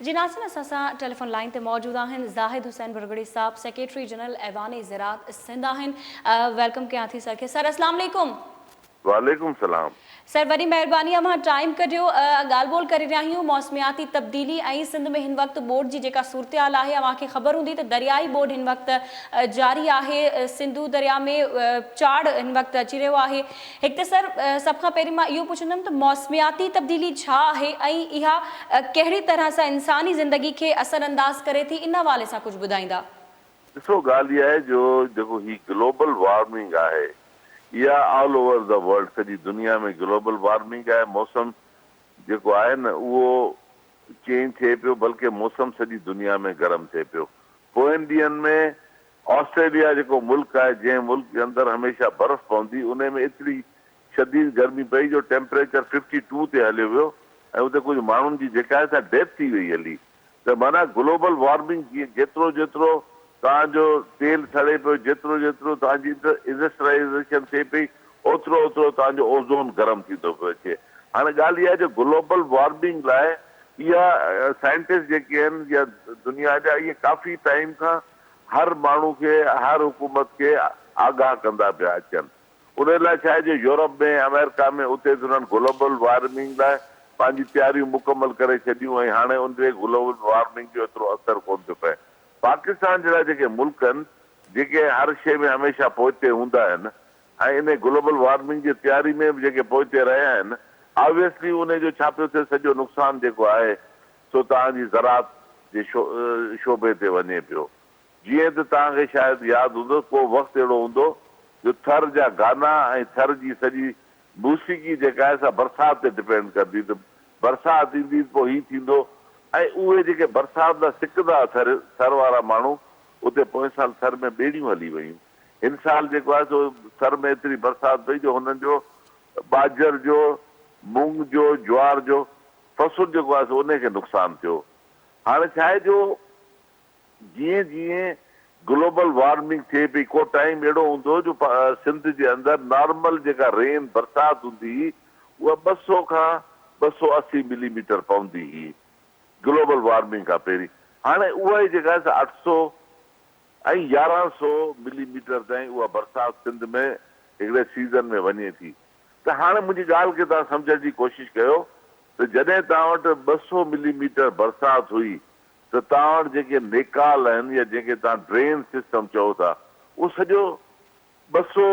جي ناظرين اسان سان ٽيليفون لائين تي موجود آهن زاهد حسين ڀرڳڙي صاحب سيڪريٽري جنرل ايوان زراعت سنڌ آهن welcome ڪيان ٿي سر کي سر اسلام عليڪم. وعليڪم سلام. سر وڏي مهرباني اوهان ٽائيم ڪڍيو ڳالهه ٻولهه ڪري رهيا آهيون موسمياتي تبديلي ۽ سنڌ ۾ هن وقت ٻوڏ جي جيڪا صورتحال آهي اوهان کي خبر هوندي ته دريائي ٻوڏ هن وقت جاري آهي سنڌو درياء ۾ چاڙهه هن وقت اچي رهيو آهي هڪ ته سر سڀ کان پهرين مان اهو پڇندم ته موسمياتي تبديلي ڇا آهي ۽ اها ڪهڙي طرح سان انساني زندگي کي اثر انداز ڪري ٿي ان حوالي سان ڪجهه ٻڌائيندا. ڏسو ڳالهه اها آهي جو جيڪو هي گلوبل وارمنگ آهي اها آل اوور the world سڄي دنيا ۾ گلوبل وارمنگ آهي موسم جيڪو آهي نه اهو چينج ٿئي پيو بلڪه موسم سڄي دنيا ۾ گرم ٿئي پيو پوئين ڏينهن ۾ آسٽريليا جيڪو ملڪ آهي جنهن ملڪ جي اندر هميشه برف پوندي انهي ۾ ايتري شديد گرمي پئي جو ٽيمپريچر ففٽي ٽو تي هليو ويو ۽ اتي ڪجهه ماڻهن جي جيڪا آهي سا ڊيٿ ٿي وئي هلي ته معنيٰ گلوبل وارمنگ جيئن جيترو جيترو توهان جو تيل سڙي پيو جيترو جيترو توهان جي انڊسٽرائيزيشن ٿئي پئي اوترو اوترو توهان جو اوزون گرم ٿيندو پيو اچي. هاڻي ڳالهه اها آهي جو گلوبل وارمنگ لاء اها سائنٽسٽ جيڪي آهن يا دنيا جا اهي ڪافي ٽائيم کان هر ماڻهو کي هر حڪومت کي آگاهه ڪندا پيا اچن. انهيء لاء ڇا آهي جو يورپ ۾ آمريڪا ۾ اتي ته انهن گلوبل وارمنگ لاء پنهنجي تياريون مڪمل ڪري ڇڏيون ۽ هاڻي ان تي گلوبل وارمنگ جو ايترو اثر ڪونه ٿو پئي. پاڪستان جهڙا جيڪي ملڪ آهن جيڪي هر شيء ۾ هميشه پوئتي هوندا آهن ۽ انهي گلوبل وارمنگ جي تياري ۾ به جيڪي پوئتي رهيا آهن آويسلي انهي جو ڇا پيو ٿئي سڄو نقصان جيڪو آهي سو توهان جي زراعت جي شعبي تي وڃي پيو. جيئن ته توهان کي شايد ياد هوندو ڪو وقت اهڙو هوندو جو ٿر جا گانا ۽ ٿر جي سڄي موسيقي جيڪا آهي سا برسات تي ڊپينڊ ڪندي ته برسات ايندي ته پوء هي ٿيندو ۽ اهي جيڪي برسات لاء سڪندا هئا ٿر ٿر وارا ماڻهو اتي پوئين سال ٿر ۾ ٻيڙيون هلي ويون هن سال جيڪو آهي سو ٿر ۾ ايتري برسات پئي جو هنن جو ٻاجهر جو مونگ جو جوار جو فصل جيڪو آهي سو انهي کي نقصان ٿيو هاڻي ڇا آهي جو جيئن جيئن گلوبل وارمنگ ٿئي پئي ڪو ٽائيم اهڙو هوندو جو سنڌ جي اندر نارمل جيڪا رين برسات هوندي هئي اها 200 کان 280 ملي ميٽر پوندي هئي گلوبل وارمنگ کان پهرين هاڻي اها ئي جيڪا آهي سا 800 ۽ 1100 ملي ميٽر تائين اها برسات سنڌ ۾ هڪڙي سيزن ۾ وڃي ٿي ته هاڻي منهنجي ڳالهه کي توهان سمجهڻ جي ڪوشش ڪيو ته جڏهن توهان وٽ 200 ملي ميٽر برسات هئي ته توهان وٽ جيڪي نيڪال آهن يا جنهن کي توهان ڊرين سسٽم چئو ٿا اهو سڄو 200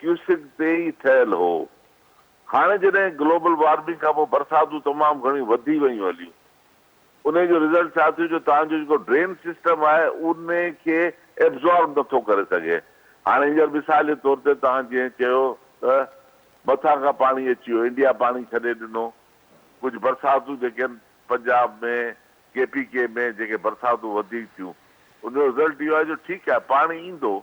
ڪيوسڪ تي ئي ٺهيل هو. هاڻي جڏهن گلوبل وارمنگ کان پوء برساتون تمام گهڻيون وڌي ويون هليون انهي جو رزلٽ ڇا ٿيو جو توهان جو جيڪو ڊرين سسٽم آهي انهي کي ابزارب نٿو ڪري سگهي. هاڻي هينئر مثال جي طور تي توهان جنهن چيو ته مٿان کان پاڻي اچي ويو انڊيا پاڻي ڇڏي ڏنو ڪجهه برساتون جيڪي آهن پنجاب ۾ ڪي پي ڪي ۾ جيڪي برساتون وڌيڪ ٿيون ان جو رزلٽ اهو آهي جو ٺيڪ آهي پاڻي ايندو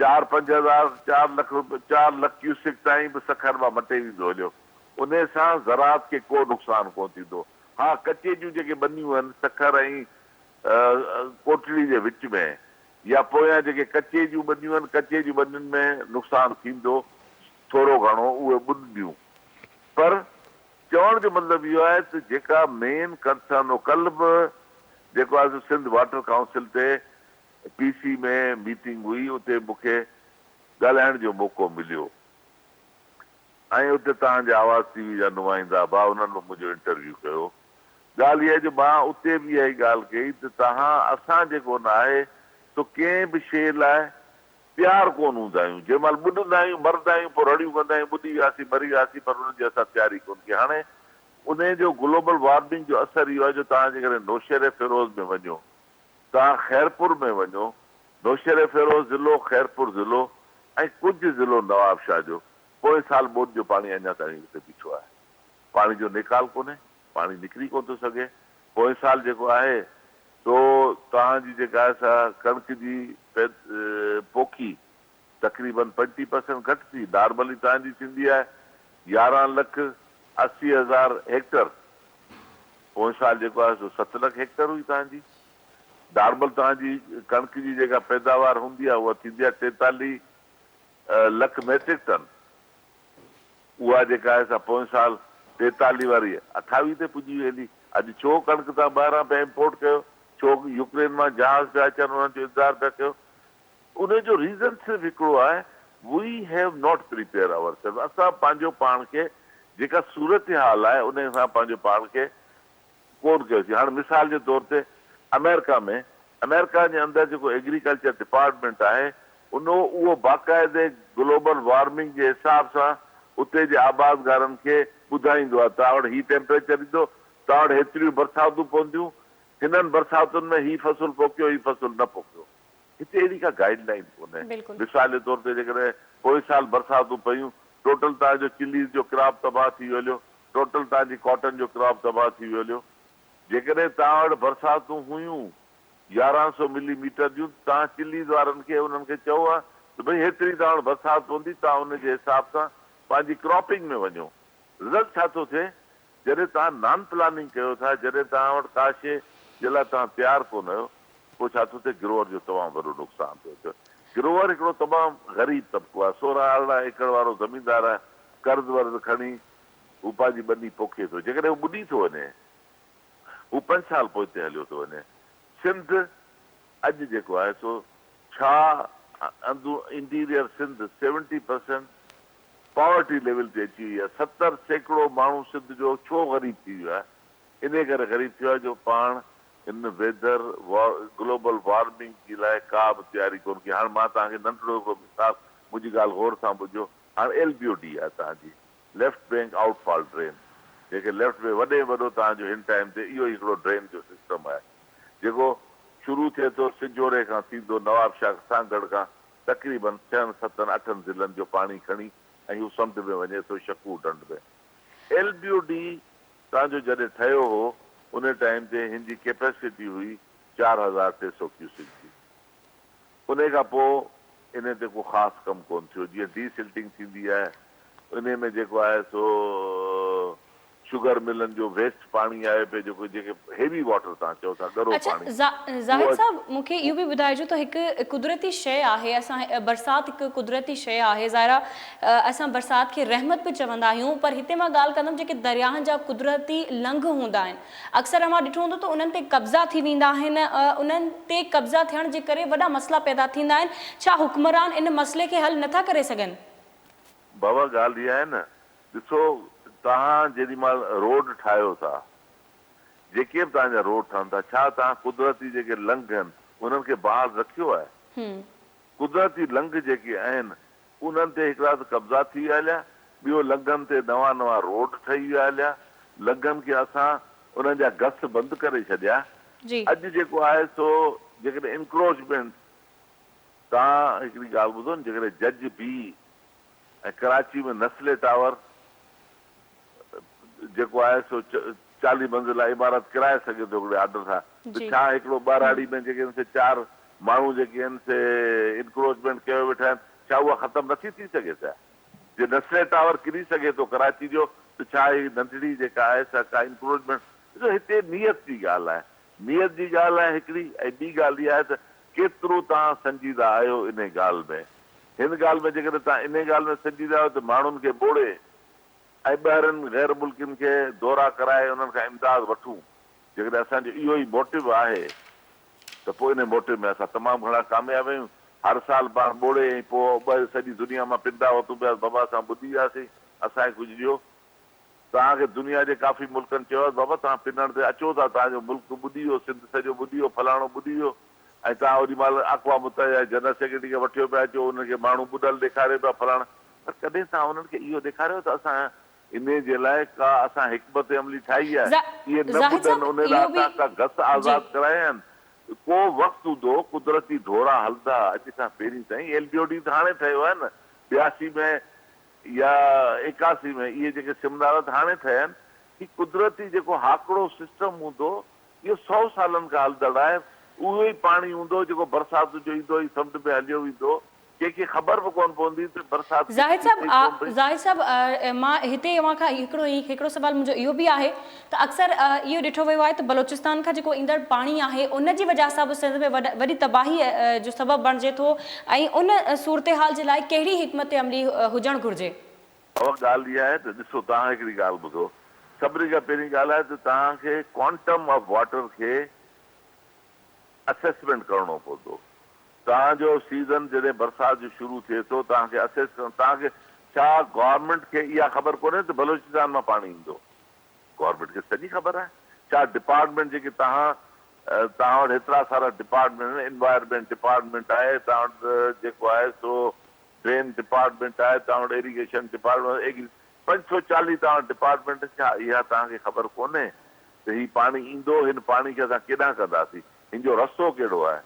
چار پنج هزار چار لک 4 لک ڪيوسڪ تائين به سکر مان مٽي ويندو هليو انهي سان زراعت کي ڪو نقصان ڪونه ٿيندو ها ڪچي جون جيڪي ٻنيون آهن سکر ۽ ڪوٽڙي جي وچ ۾ يا پويان جيڪي ڪچي جون ٻنيون آهن ڪچي جون ٻنين ۾ نقصان ٿيندو ٿورو گهڻو اهي ٻڏنديون پر چوڻ جو مطلب اهو آهي ته جيڪا مين ڪنسرن هو ڪلهه به جيڪو آهي سو سنڌ واٽر ڪائونسل تي پي سي ۾ ميٽنگ هئي اتي مون کي ڳالهائڻ جو موقعو مليو ۽ اتي توهان جي آواز ٽي وي جا نمائندا به انهن به منهنجو انٽرويو ڪيو ڳالهه اها آهي جو مان اتي به اها ئي ڳالهه ڪئي ته توهان اسان جيڪو نه آهي سو ڪنهن به شيء لاء تيار ڪونه هوندا آهيون، جنهن مهل ٻڏندا آهيون، مرندا آهيون، پوء رڙيون ڪندا آهيون، ٻڏي وياسين، مري وياسين، پر انهن جي اسان تياري ڪونه ڪئي. هاڻي انهيء جو گلوبل وارمنگ جو اثر اهو آهي جو توهان جيڪڏهن نوشهري فيروز ۾ وڃو، توهان خيرپور ۾ وڃو، نوشهري فيروز ضلعو، خيرپور ضلعو ۽ ڪجهه ضلعو نوابشاهه جو، پوئين سال ٻوڏ جو پاڻي اڃا تائين اتي بيٺو آهي. پاڻي جو نيڪال ڪونهي، پاڻي نڪري ڪونه ٿو سگهي. پوئين سال جيڪو آهي سو توهان جي جيڪا آهي سا ڪڻڪ جي پوکي تقريبن 35 پرسنٽ گهٽ ٿي. نارملي توهان جي ٿيندي آهي 11,80,000 هيڪٽر، پوئين سال جيڪو آهي سو 7 لک هيڪٽر هئي توهان جي. نارمل توهان جي ڪڻڪ جي جيڪا پيداوار هوندي آهي اها ٿيندي آهي 43 لک ميٽرڪ ٽن. اها جيڪا آهي سا پوئين سال 43 واري 28 تي پڄي وئي هلي. اڄ ڇو ڪڻڪ توهان ٻاهران پيا امپورٽ ڪيو؟ ڇو يوڪرين مان جهاز پيا اچن انهن جو انتظار پيا ڪيو؟ ان جو ريزن صرف هڪڙو آهي we have not prepare our self اسان پنهنجو پاڻ کي جيڪا صورتحال آهي ان سان پنهنجو پاڻ کي ڪون ڪيوسين هاڻ مثال جي طور تي آمريڪا ۾ آمريڪا جي اندر جيڪو ايگريڪلچر ڊپارٽمينٽ آهي ان اهو باقاعدي گلوبل وارمنگ جي حساب سان اتي جي آبادگارن کي ٻڌائيندو آهي توهان وٽ هي ٽيمپريچر ايندو توهان وٽ هيتريون برساتون پونديون هنن برساتن ۾ هي فصل پوکيو هي فصل نه پوکيو. هتي اهڙي ڪا گائيڊ لائين ڪونهي. مثال جي طور تي جيڪڏهن پوئين سال برساتون پيون، ٽوٽل توهان جو چليز جو ڪراپ تباهه ٿي ويو هليو، ٽوٽل توهان جي ڪاٽن جو ڪراپ تباهه ٿي ويو هليو. جيڪڏهن توهان وٽ برساتون هيون 1100 ملي ميٽر جون ته توهان چليز وارن کي انهن کي چئو ها ته ڀئي هيتري توهان وٽ برسات پوندي توهان ان جي حساب سان پنهنجي ڪراپنگ ۾ وڃو. رزلٽ ڇا ٿو ٿئي؟ جڏهن توهان نان پلاننگ ڪيو ٿا، جڏهن توهان وٽ ڪا شيء جي لاء توهان تيار ڪونه آهيو، پوء ڇا ٿو ٿئي، گروئر جو تمام وڏو نقصان ٿو ٿئي. گروئر هڪڙو تمام غريب طبقو آهي، 16 18 ايڪڙ وارو زميندار آهي، قرض ورض کڻي هو پنهنجي ٻني پوکي ٿو، جيڪڏهن هو ٻڏي ٿو وڃي، هو پنج سال پوئتي هليو ٿو وڃي. سنڌ اڄ جيڪو آهي سو ڇا اندو interior Sindh seventy percent poverty level تي اچي وئي آهي، 70% ماڻهو سنڌ جو ڇو غريب ٿي ويو آهي؟ انهي ڪري غريب ٿيو آهي جو پاڻ ان ويدر گلوبل وارمنگ جي لاء ڪا به تياري ڪونه ڪئي. هاڻ مان توهان کي ننڍڙو هڪڙو مثال منهنجي ڳالهه غور سان ٻڌجو. هاڻ ايل بي او ڊي آهي توهان جي left bank outfall drain جيڪي ليفٽ بينڪ وڏي ۾ وڏو توهان جو هن ٽائيم تي اهو ئي هڪڙو ڊرين جو سسٽم آهي جيڪو شروع ٿئي ٿو سجوڙي کان ٿيندو نوابشاهه سانگهڙ کان تقريبن ڇهن ستن اٺن ضلعن جو پاڻي کڻي ۽ هو سمنڊ ۾ وڃي ٿو شڪور ڍنڍ ۾. ايل بي او ڊي تان جو جڏهن ٺهيو هو ان ٽائيم تي هن جي ڪيپيسٽي هئي 4300 ڪيوسڪ جي. انهي کان پوء انهي تي ڪو خاص ڪم ڪونه ٿيو جيئن ڊي سلٽنگ ٿيندي آهي انهي ۾ جيڪو آهي سو شگر ملن جو ويسٽ پاڻي آيو پئي جيڪو جيڪي هيوي واٽر توهان چئو ٿا ڳرو اڇا پاڻي زاهد اهو صاحب مون کي اهو به ٻڌائجو ته هڪ قدرتي شيء آهي اسان برسات هڪ قدرتي شيء آهي ظاهر آهي اسان برسات کي رحمت به چوندا آهيون پر هتي مان ڳالهه ڪندم جيڪي درياهن جا قدرتي لنگهه هوندا آهن اڪثر اوهان ڏٺو هوندو ته انهن تي قبضا ٿي ويندا آهن انهن تي قبضا ٿيڻ جي ڪري وڏا مسئلا پيدا ٿيندا آهن ڇا حڪمران ان مسئلي کي حل نٿا ڪري سگهن؟ بابا ڳالهه اها آهي نه ڏسو توهان جيڏي مهل روڊ ٺاهيو ٿا جيڪي به توهان جا روڊ ٺهن ٿا ڇا توهان قدرتي جيڪي لنگهه آهن انهن کي بحال رکيو آهي؟ قدرتي لنگهه جيڪي آهن انهن تي هڪڙا ته قبضا ٿي ويا هليا ٻيو لنگهن تي نوان نوان روڊ ٺهي ويا هليا لنگهن کي اسان انهن جا گس بند ڪري ڇڏيا اڄ جيڪو آهي سو جيڪڏهن انڪروچمينٽ توهان هڪڙي ڳالهه ٻڌو نه جيڪڏهن جج بي ۽ ڪراچي ۾ نسلي ٽاور جيڪو آهي سو 40 منزله عمارت ڪرائي سگهي ٿو هڪڙي آرڊر سان ته ڇا هڪڙو ٻهراڙي ۾ جيڪي آهن سي چار ماڻهو جيڪي آهن سي انڪروچمينٽ ڪيو ويٺا آهن ڇا اها ختم نٿي ٿي سگهي ڇا جي نسلي ٽاور ڪري سگهي ٿو ڪراچي جو ته ڇا هي ننڍڙي جيڪا آهي سا ڪا انڪروچمينٽ ڏسو هتي نيت جي ڳالهه آهي نيت جي ڳالهه آهي هڪڙي ۽ ٻي ڳالهه اها آهي ته ڪيترو توهان سنجيده آهيو انهي ڳالهه ۾ هن ڳالهه ۾ جيڪڏهن توهان انهي ڳالهه ۾ سنجيده آهيو ته ماڻهن کي ٻوڙي ۽ ٻاهرين غير ملڪين کي دورا ڪرائي انهن کان امداد وٺون، جيڪڏهن اسان جو اهو ئي موٽو آهي ته پوء انهي موٽو ۾ اسان تمام گهڻا ڪامياب آهيون. هر سال پاڻ ٻوڙي ۽ پوء ٻاهر سڄي دنيا مان پندا وتون پيا ته بابا اسان ٻڏي وياسين، اسان کي ڪجهه ڏيو. توهان کي دنيا جي ڪافي ملڪن چيو آهي ته بابا توهان پنڻ تي اچو ٿا، توهان جو ملڪ ٻڏي ويو، سنڌ سڄو ٻڏي ويو، فلاڻو ٻڏي ويو ۽ توهان اوڏي مهل اقوام متحده جي جنرل سيڪريٽري کي وٺيو پيا اچو، انهن کي ماڻهو ٻڏل ڏيکاريو پيا فلاڻا پر ڪڏهن توهان انهن کي اهو ڏيکاريو ته اسان انهي جي لاء ڪا اسان حڪمت عملي ٺاهي آهي، اهي نه زاهد ٻڏن صاحب انهي لاء اهو به اسان ڪا گس جي. آزاد ڪرايا آهن، ڪو وقت هوندو هو قدرتي ڍورا هلندا ها، اڄ کان پهرين تائين ايل بي او ڊي ته هاڻي ٺهيو آهي نه 82 ۾. يا 81 ۾ اهي جيڪي سم نالا ته هاڻي ٺهيا آهن، هي قدرتي جيڪو هاڪڙو سسٽم هوندو اهو سئو سالن کان هلندڙ آهي، اهو ئي پاڻي هوندو جيڪو برسات جو ايندو هي سمنڊ ۾ هليو ويندو، ڪنهن کي خبر به ڪونه پوندي ته برسات زاهد ڪيتري صاحب پئي ڪونه پئي. زاهد صاحب مان هتي اوهان کان هڪڙو هڪڙو سوال منهنجو اهو به آهي ته اڪثر اهو ڏٺو ويو آهي ته بلوچستان کان جيڪو ايندڙ پاڻي آهي ان جي وجهه سان به سنڌ ۾ وڏي تباهي جو سبب بڻجي ٿو ۽ ان صورتحال جي لاء ڪهڙي حڪمت عملي هجڻ گهرجي؟ اها ڳالهه اها آهي ته ڏسو توهان هڪڙي ڳالهه ٻڌو سڀني کان پهرين ڳالهه آهي ته توهان کي ڪوانٽم آف واٽر کي اسيسمينٽ ڪرڻو پوندو. توهان جو سيزن جڏهن برسات جو شروع ٿئي ٿو توهان کي اسيس ڪرڻ توهان کي ڇا گورنمينٽ کي اها خبر ڪونهي ته بلوچستان مان پاڻي ايندو؟ گورنمينٽ کي سڄي خبر آهي. ڇا ڊپارٽمينٽ جيڪي توهان توهان وٽ هيترا سارا ڊپارٽمينٽ آهن انوائرمينٽ ڊپارٽمينٽ آهي توهان وٽ جيڪو آهي سو ڊرين ڊپارٽمينٽ آهي توهان وٽ ايريگيشن ڊپارٽمينٽ ايگري 540 توهان وٽ ڊپارٽمينٽ آهن ڇا اها توهان کي خبر ڪونهي ته هي پاڻي ايندو هن پاڻي کي اسان ڪيڏانهن ڪنداسين هن جو رستو ڪهڙو آهي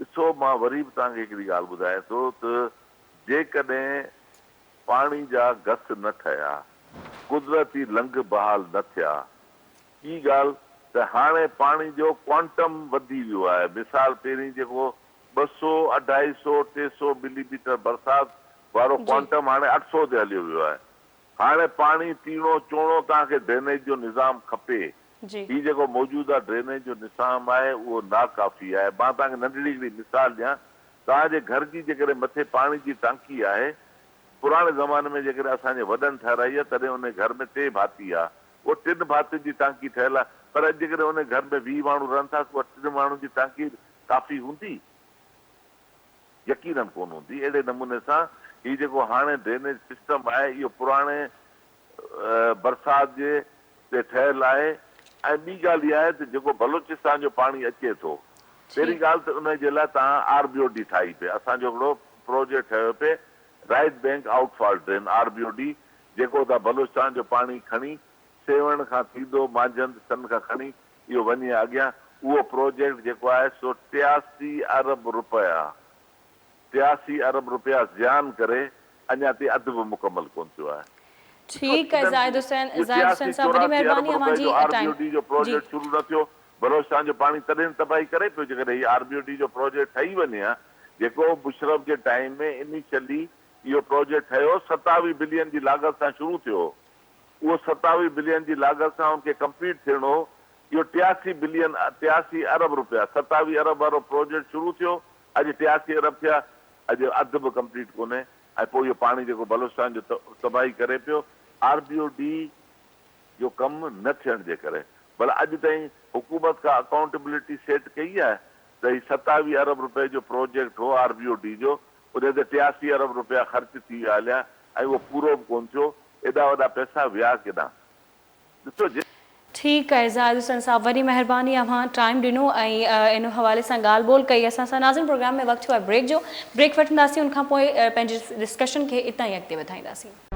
ڏسو مان وري به توهان کي هڪڙي ڳالهه ٻڌايان ٿو ته جيڪڏهن پاڻي جا گس نه ٺهيا، قدرتي لنگهه بحال نه ٿيا، ٻي ڳالهه ته هاڻي پاڻي جو ڪوانٽم وڌي ويو آهي، مثال پهرين جيڪو 200، اڍائي سو، 300 ملي ميٽر برسات وارو ڪوانٽم هاڻي 800 تي هليو ويو آهي. هاڻي پاڻي ٽيڻو چوڻو توهان کي ڊرينيج جو نظام کپي. هي جيڪو موجوده ڊرينيج جو نظام آهي اهو ناڪافي آهي. مان توهان کي ننڍڙي هڪڙي مثال ڏيان. توهان جي گهر جي جيڪڏهن مٿي پاڻي جي ٽانڪي آهي، پراڻي زماني ۾ جيڪڏهن اسان جي وڏن ٺهرائي آهي تڏهن انهي گهر ۾ ٽي ڀاتي ها. اهو ٽن ڀاتين جي ٽانڪي ٺهيل آهي. پر اڄ جيڪڏهن انهي گهر ۾ 20 ماڻهو رهن ٿا ته اها ٽن ماڻهن جي ٽانڪي ڪافي هوندي؟ يقينن ڪونه هوندي. اهڙي نموني سان هي جيڪو هاڻي ڊرينيج سسٽم آهي اهو پراڻي برسات جي تي ٺهيل آهي ۽ ٻي ڳالهه اها آهي ته جيڪو بلوچستان جو پاڻي اچي ٿو پهرين ڳالهه ته ان جي لاء توهان آر بي او ڊي ٺاهي پئي اسان جو هڪڙو پروجيڪٽ ٺهيو پئي right bank outfall drain R B O D جيڪو اتان بلوچستان جو پاڻي کڻي سيوهڻ کان ٿيندو مانجهند سن کان کڻي اهو وڃي اڳيان اهو پروجيڪٽ جيڪو آهي سو 83 ارب رپيا 83 ارب رپيا زيان ڪري اڃا تائين اڌ به مڪمل ڪونه ٿيو آهي. ٺيڪ آهي زاهد حسين اهو زاهد حسين 83 صاحب وڏي 84 ارب مهرباني اوهان رپئي جي جو R B time O D جو جي. پروجيڪٽ شروع نه ٿيو بلوچستان جو پاڻي تڏهن تباهي ڪري پيو جيڪڏهن هي آر بي او ڊي جو پروجيڪٽ ٺهي وڃي ها جيڪو مشرف جي ٽائيم ۾ انيشلي اهو پروجيڪٽ ٺهيو 27 بلين جي لاڳت سان شروع ٿيو هو اهو 27 بلين جي لاڳت سان ان کي ڪمپليٽ ٿيڻو هو اهو 83 بلين، 83 ارب رپيا، 27 ارب وارو پروجيڪٽ شروع ٿيو، اڄ 83 ارب ٿيا، اڄ اڌ به ڪمپليٽ ڪونهي ۽ پوء اهو پاڻي جيڪو بلوچستان جو تباهي ڪري پيو، آر بي او ڊي جو ڪم نه ٿيڻ جي ڪري. ڀلا اڄ تائين حڪومت ڪا اڪائونٽبلٽي سيٽ ڪئي آهي ته هي 27 ارب رپئي جو پروجيڪٽ هو آر بي او ڊي جو، ان تي 83 ارب رپيا خرچ ٿي ويا هليا ۽ اهو پورو به ڪونه ٿيو، ايڏا وڏا پئسا ويا ڪيڏانهن؟ ڏسو جي. ٺيڪ آهي زاهد حسين صاحب وڏي مهرباني اوهان ٽائيم ڏنو ۽ ان حوالي سان ڳالهه ٻولهه ڪئي اسان سان ناظرين پروگرام ۾ وقت ٿيو آهي بريڪ جو بريڪ وٺنداسين ان کان پوء پنهنجي ڊسڪشن کي اتان ئي اڳتي وڌائينداسين.